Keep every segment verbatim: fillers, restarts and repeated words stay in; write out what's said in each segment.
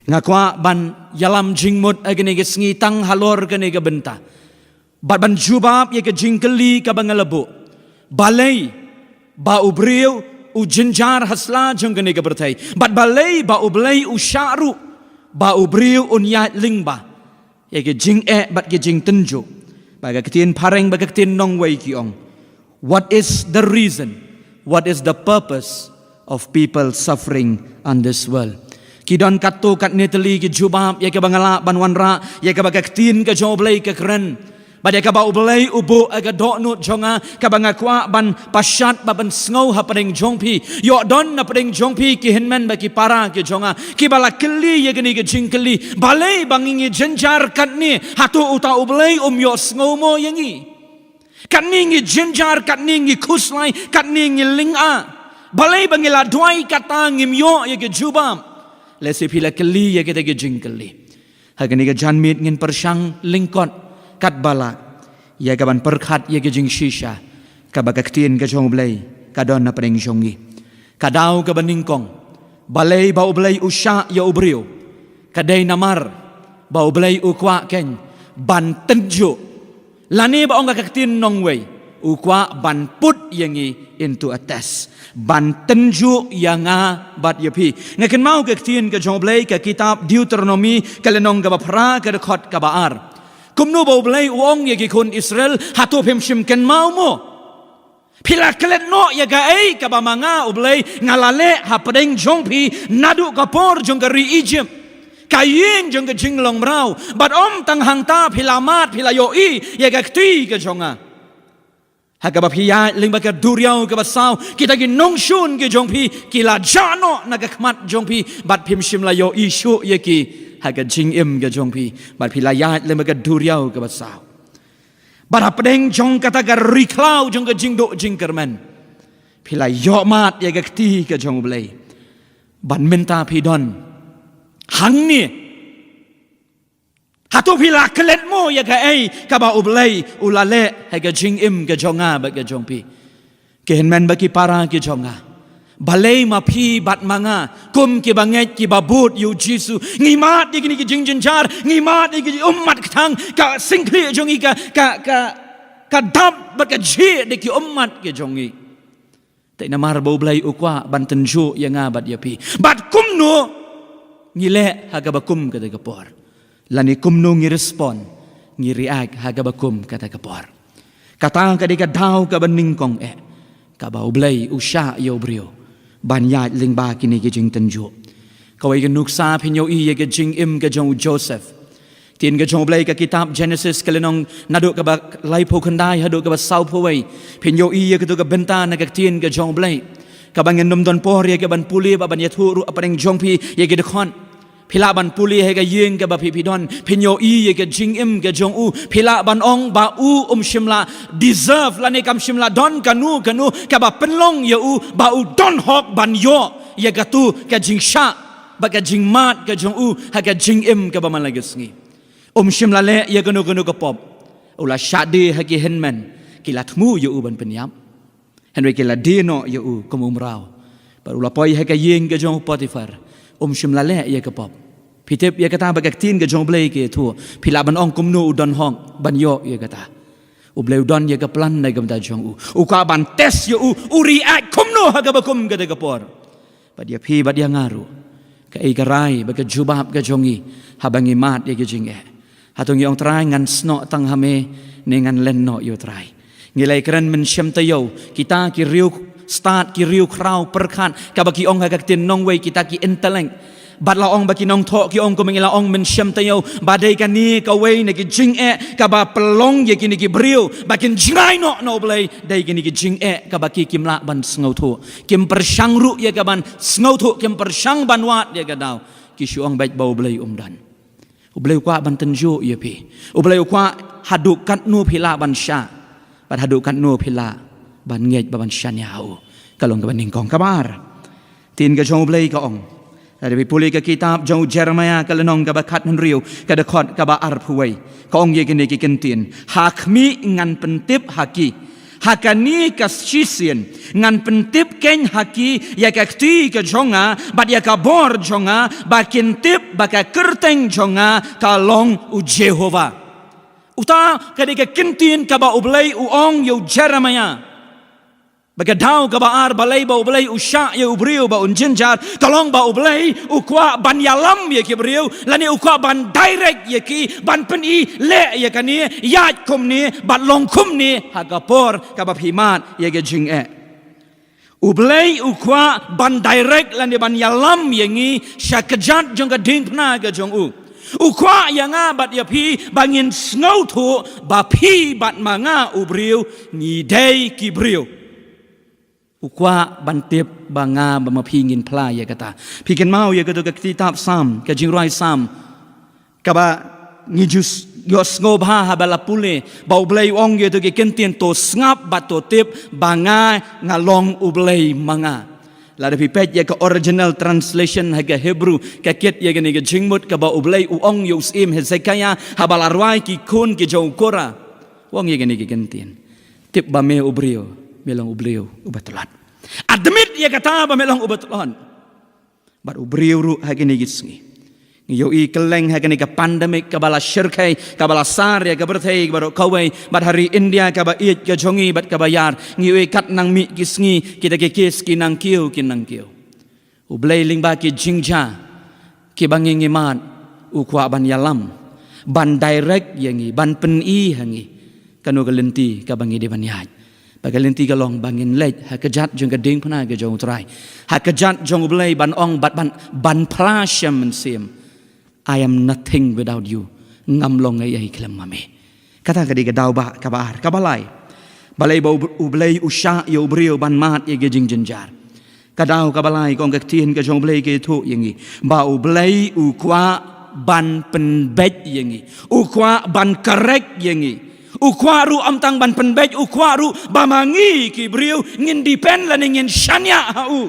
Nga kwah ban ïalam jingmut ha kane ka sngi tang halor kane ka bynta. Bad ban jubab ïa ka jingkylli kaba nga la buh. Balei ba u briew u jynjar ha sla jong kane ka pyrthei? Bad balei ba U Blei u shah ruh ba u briew un ïaid lyngba ïa ka jingeh bad ka jingtynjuh? Ba ka ktien phareng, ba ka ktien nongwei ki ong, what is the reason? What is the purpose of people suffering on this world? Ki don katto katne tylli ki jubab ïa kaba nga lah ban wanrah, ïa kaba ka ktien ka jong U Blei ka kren. Bad ïa kaba U Blei u buh ha ka dohnud jong nga, kaba nga kwah ban pashat bad ban sngew hapdeng jong phi. Ïoh don napdeng jong phi ki hynmen bad ki para ki jong nga kiba la kylli ïa kane ka jingkylli, balei ba ngi ngi jynjar katne? Hato uta U Blei um ïohsngew mo ïa ngi? Katne ngi jynjar, katne ngi khuslai, katne ngi lynga. Balei ba ngi la duwai kata ngim ïoh ïa ka jubab? Lehse phi la kylli ïa kita ki jingkylli. Ha kane ka janmiet ngin pyrshang lyngkot katba lah ïa kaban pyrkhat ïa ka jingshisha kaba ka ktien ka jong U Blei ka don napdeng jong ngi. Ka daw kaba nyngkong, balei ba U Blei u shah ïa u briew? Ka dei namar ba U Blei u kwah keiñ ban tynjuh, lane ba ong ka ktien nongwei, u kwah ban put ïa ngi into a test, ban tynjuh ïa nga bad ïa phi. Nga kynmaw ka ktien ka jong U Blei, ka kitab Deuteronomi, ka lynnong kaba phra, ka dkhot kaba ar. Kumno ba U Blei u ong ïa ki khun Israel, hato phim shym kynmaw mo? Phi la klet noh ïa kaei kaba ma nga U Blei nga la leh hapdeng jong phi naduh ka por jong ka ri Egypt, ka ïing jong ka jinglong mraw? Bad ym tang hangta, phi la mad, phi la ïohi ïa ka kti ka jong nga. Ha kaba phi ïaid lyngba ka duriaw kaba saw, kita ki nongshun ki jong phi ki la jah noh na ka khmat jong phi, bad phim shym la ïohi shuh ïa ki ha ka jingim ka jong phi, bad phi la ïaid lyngba ka duriaw kaba saw. Bad hapdeng jong kata ka ri khlaw jong ka jingduh jingkyrmen, phi la ïoh mad ïa ka kti ka jong U Blei. Bad mynta phi don hangne. Hato phi la klet mo ïa kaei kaba U Blei u la leh ha ka jingim ka jong nga bad ka jong phi? Ki hynmen bad ki para ki jong nga, balei ma phi bad ma nga kum kiba ngeit kiba bud ïa U Jisu ngi mad ïa kine ki jingjynjar, ngi mad ïa ki ummat kthang, ka singkhlieh jong ngi ka, ka, ka, ka dap bad ka jhieh da ki ummat ki jong ngi? Te namar ba U Blei u kwah ban tynjuh ïa nga bad ïa phi. Bad kumno ngi leh ha kaba kum kata ka por? Lane kumno ngi respond, ngi react ha kaba kum kata ka por? Kata ka dei ka daw kaba nyngkong eh, kaba U Blei u shah ïa u briew ban ïaid lyngba kine ki jingtynjuh. Kawei ka nuksa phin ïohi ïa ka jingim ka jong u Joseph. Ktien ka jong U Blei, ka kitab Genesis, ka lynnong naduh kaba laiphew khyndai haduh kaba sawphew wei, phin ïohi ïa katu ka bynta na ka ktien ka jong U Blei, kaba ngin ym don por ïa kaban pule bad ban ïathuh ruh hapdeng jong phi ïa ki dkhot. Phi lah ban pule ha ka ïing kaba phi phi don, phin ïohi ïa ka jingim ka jong u. Phi lah ban ong ba u um shym la deserve lane kam shym la don kano kano kaba pynlong ïa u ba u don hok ban ïoh ïa katu ka jingshah bad ka jingmad ka jong u ha ka jingim kaba man la ka sngi. Um shym la leh ïa kano kano ka pop. U la shah die ha ki hynmen, ki la thmu ïa u ban pynïap. Hynrei ki la die noh ïa u kum u mraw. Bad u la poi ha ka ïing ka jong u Potiphar. Um shym la leh ïa ka pop. Phi tip ïa kata ba ka ktien ka jong U Blei ka ïathuh. Phi lah ban ong kumno u don hok ban ïoh ïa kata. U Blei u don ïa ka plan na ka bynta jong u. U kwah ban test ïa u, u react kumno ha kaba kum kata ka por. Bad ïa phi bad ïa nga ruh, kaei ka rai bad ka jubab ka jong ngi haba ngi mad ïa ka jingeh? Hato ngi ong, Trai, ngan snoh tang ha me, ne ngan len noh ïa u Trai? Ngi la ïakren mynshem taïew, kita ki riewstad, ki riewkhraw pyrkhat, kaba ki ong ha ka ktien nongwei kita ki intellect. Bad la ong ba ki nongthoh ki ong, kumba ngi la ong mynshem taïew, ba dei kane kawei na ki jingeh kaba pynlong ïa kine ki briew ba kin jngai noh na U Blei, dei kine ki jingeh kaba ki kim lah ban sngewthuh. Kim pyrshang ruh ïa kaban sngewthuh, kim pyrshang ban wad ïa ka daw. Ki shu ong beit ba U Blei um don. U Blei u kwah ban tynjuh ïa phi. U Blei u kwah haduh katno phi lah ban shah, bad haduh katno phi lah ban ngeit bad ban shaniah ha u. Ka long kaba nyngkong. Kaba ar, ktien ka jong U Blei ka ong, lada phi pule ka kitab jong u Jeremiah, ka lynnong kaba khathynriew, ka dkhot kaba arphew wei, ka ong ïa kine ki kyntien: Ha khmih ngan pyntip ha ki, Ha kane ka shisien ngan pyntip kein ha ki ïa ka kti ka jong nga bad ïa ka bor jong nga, ba kin tip ba ka kyrteng jong nga ka long U Jehobah. Uta ka dei ka kyntien kaba U Blei u ong ïa u Jeremiah. Ba ka daw kaba ar, balei ba U Blei u shah ïa u briew ba un jynjar? Ka long ba U Blei u kwah ban ïalam ïa ki briew, lane u kwah ban direct ïa ki, ban pyni, leh ïa kane, ïaid kumne bad long kumne ha ka por kaba phi mad ïa ka jingeh. U Blei u kwah ban direct lane ban ïalam ïa ngi sha kjat jong ka diengphna ka jong u. U kwah ïa nga bad ïa phi ba ngin sngewthuh ba phi bad ma nga u briew ngi dei ki briew. U kwah ban tip ba nga bad ma phi ngin phla ïa kata. Phi kynmaw ïa kato ka kitab Salm, ka jingrwai Salm, kaba ngi ju ïohsngew bha haba la pule, ba U Blei u ong ïa kato ki kyntien, to sngap bad to tip ba nga, nga long U Blei ma nga. Lada phi peit ïa ka original translation ha ka Hebrew, ka kit ïa kane ka jingmut kaba U Blei u ong ïa u syiem Hezekiah haba la rwai ki khun ki jong u Korah. U ong ïa kane ka kyntien. Tip ba me u briew, me long u briew uba tlot. Admit ïa kata ba me long uba tlot. Bad u briew ruh ha kine ki sngi. Ngi ïohi kylleng ha kane ka pandemic kaba la shyrkhei, kaba la sar ïa ka pyrthei baroh kawei, bad ha ri India kaba ïeit ka jong ngi bad kaba ïar. Ngi ïohi kat nang mih ki sngi, kita ki case ki nang kiew, ki nang kiew. U Blei lyngba ki jingjia kiba ngi ngi mad, u kwah ban ïalam, ban direct ïa ngi, ban pyni ha ngi kano ka lynti kaba ngi dei ban ïaid. Ba ka lynti ka long ba ngin leit ha kjat jong ka diengphna ka jong u Trai, ha kjat jong U Blei ban ong bad ban, ban phla shem mynsiem, I am nothing without you. Ngam long ei ei khlem ma me. Kata ka dei ka daw ba kaba ar, kaba lai. Balei ba U, U Blei u shah ïa u briew ban mad ïa ka jingjynjar? Ka daw kaba lai, ka ong ka ktien ka jong U Blei ka ïathuh ïa ngi ba U Blei u kwah ban pynbeit ïa ngi. U kwah ban correct ïa ngi. U kwah ruh ym tang ban pynbeit, u kwah ruh ba ma ngi ki briew ngin depend lane ngin shaniah ha u.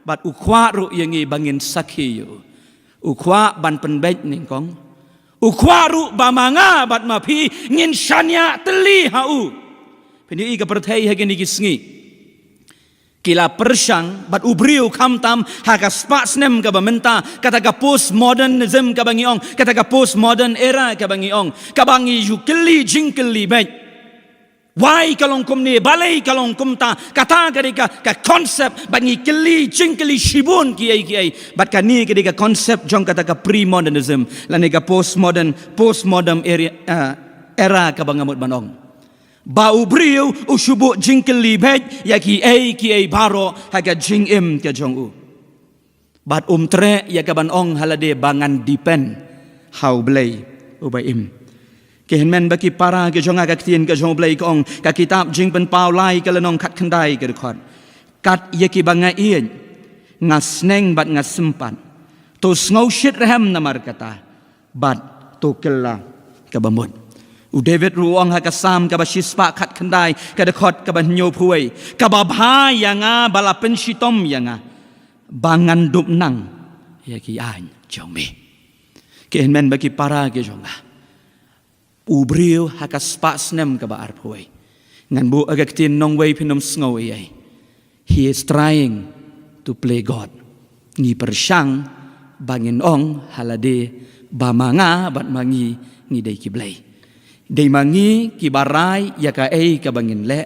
Bad u kwah ruh ïa ngi ba ngin sakhi ïa u. U kwah ban pynbeit nyngkong. U kwah ruh ba ma nga bad ma phi ngin shaniah tylli ha u. Phin ïohi ka pyrthei ha kine ki sngi ki la pyrshang bad u briew, khamtam ha ka spah snem kaba mynta, kata ka postmodernism kaba ngi ong, kata ka postmodern era kaba ngi ong, kaba ngi ju kylli jingkylli beit. Why ka long kumne, balei ka long kumta? Kata ka dei ka, ka concept ba ngi kylli jingkylli shibun kiei kiei. Bad kane ka dei ka concept jong kata ka premodernism lane ka postmodern, postmodern era, ah, era kaba nga mut ban ong. Ba u briew u shu buh jingkylli beit ïa kiei kiei baroh ha ka jingim ka jong u. Bad um treh ïa ka ban ong ha lade ba ngan depend ha U Blei uba im. Ki hynmen bad ki para ki jong nga, ka ktien ka jong U Blei ka ong, ka kitab Jingpynpaw lai ka lynnong khatkhyndai ka dkhot: Kat ïa kiba nga ïeit nga sneng bad nga sympat. To sngew shitrhem namar kata bad to kylla kaba mut. U David ruh u ong ha ka Salm kaba shispah khatkhyndai ka dkhot kaba hynñiewphew wei: Kaba bha ïa nga ba la pynshitom ïa nga, ba ngan dup nang ïa ki aiñ jong me. Ki hynmen bad ki para ki jong nga, u briew ha ka spah snem kaba arphew wei, ngan buh ïa ka ktien nongwei, phin ym sngew ei ei. He is trying to play God. Ngi pyrshang ba ngin ong ha lade ba ma nga bad ma ngi ngi dei ki blei. Dei ma ngi kiba rai ïa kaei kaba ngin leh.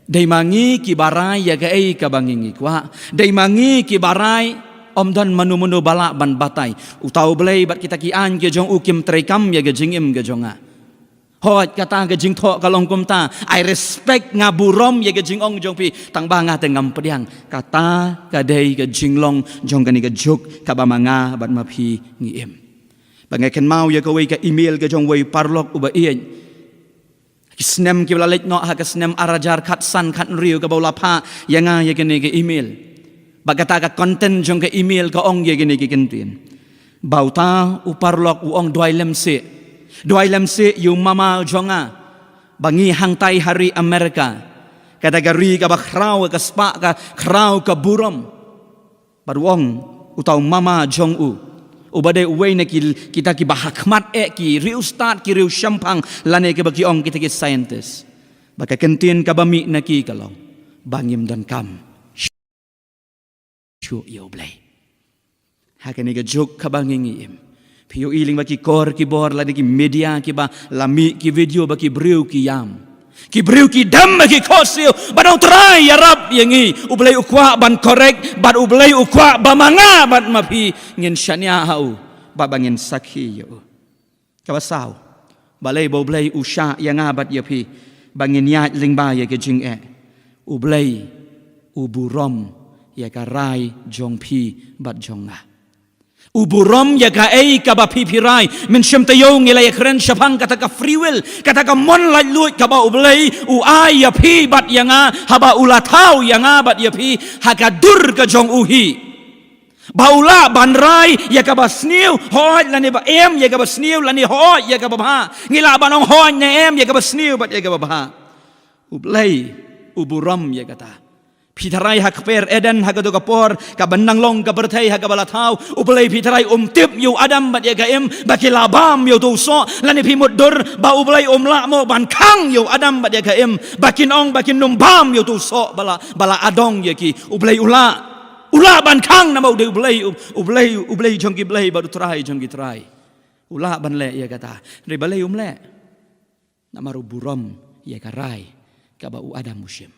Dei ma ngi kiba rai ïa kaei kaba ngi ngi kwah. Dei ma ngi kiba rai, ym don mano mano ba lah ban batai. Uta U Blei bad kita ki aiñ ki jong u kim treikam ïa ka jingim ka jong nga. Hooid, kata ka jingthoh ka long kumta. I respect, nga burom ïa ka jingong jong phi, tang ba nga te ngam pdiang. Kata ka dei ka jinglong jong kane ka juk kaba ma nga bad ma phi ngi im. Ba nga kynmaw ïa kawei ka email ka jong uwei u paralok uba ïeit. Ki snem kiba la leit noh, ha ka snem ar hajar khatsan khathynriew, kaba u la phah ïa nga ïa kane ka email. Bad kata ka content jong ka email ka ong ïa kine ki kyntien. Ba uta u paralok u ong, duwai lem seh. Duwai lem seh ïa u mama jong nga. Ba ngi hangtai ha ri America, kata ka ri kaba khraw ka spah, ka khraw ka burom. Bad u ong, uta u mama jong u, uba dei uwei na ki, kita kiba ha khmat eh, ki riewstad, ki riewshemphang, lane kiba ki ong kita ki scientist. Bad ka kyntien kaba mih na ki ka long ba ngim donkam shuh ïa U Blei. Ha kane ka juk kaba ngi ngi im, phi ïohi lyngba ki kor ki bor lane ki media kiba la mih ki video ba ki briew ki ïam, ki briew ki dem ba ki khohsiew, bad U Trai ïarap ïa ngi. U Blei u kwah ban correct, bad U Blei u kwah ba ma nga bad ma phi ngin shaniah ha u, bad ba ngin sakhi ïa u. Kaba saw, balei ba U Blei u shah ïa nga bad ïa phi ba ngin ïaid lyngba ïa ka jingeh? U Blei u burom ïa ka rai jong phi bad jong nga. U burom ïa kaei kaba phi phi rai. Mynshem taïew ngi la ïakren shaphang kata ka free will, kata ka mon laitluid kaba U Blei u ai ïa phi bad ïa nga, haba u la thaw ïa nga bad ïa phi ha ka dur ka jong u hi. Ba u lah ban rai ïa kaba sniew, hooid, lane ba em ïa kaba sniew, lane hooid ïa kaba bha. Ngi lah ban ong hooid ne em ïa kaba sniew bad ïa kaba bha. U Blei u burom ïa kata. Phi tharai ha kper Eden, ha kato ka por kaba nang long ka pyrthei ha kaba la thaw, U Blei phi tharai um tip ïa u Adam bad ïa ka Im ba ki la bam ïa uto u soh? Lane phi mutdur ba U Blei um lah mo ban khang ïa u Adam bad ïa ka Im ba kin ong, ba kin ym bam ïa uto u soh ba la, ba la adong ïa ki? U Blei u lah. U lah ban khang namar u dei U Blei, U, U Blei, U Blei jong ki blei bad U Trai jong ki trai. U lah ban leh ïa kata. Hynrei balei um leh? Namar u burom ïa ka rai kaba u Adam u shim.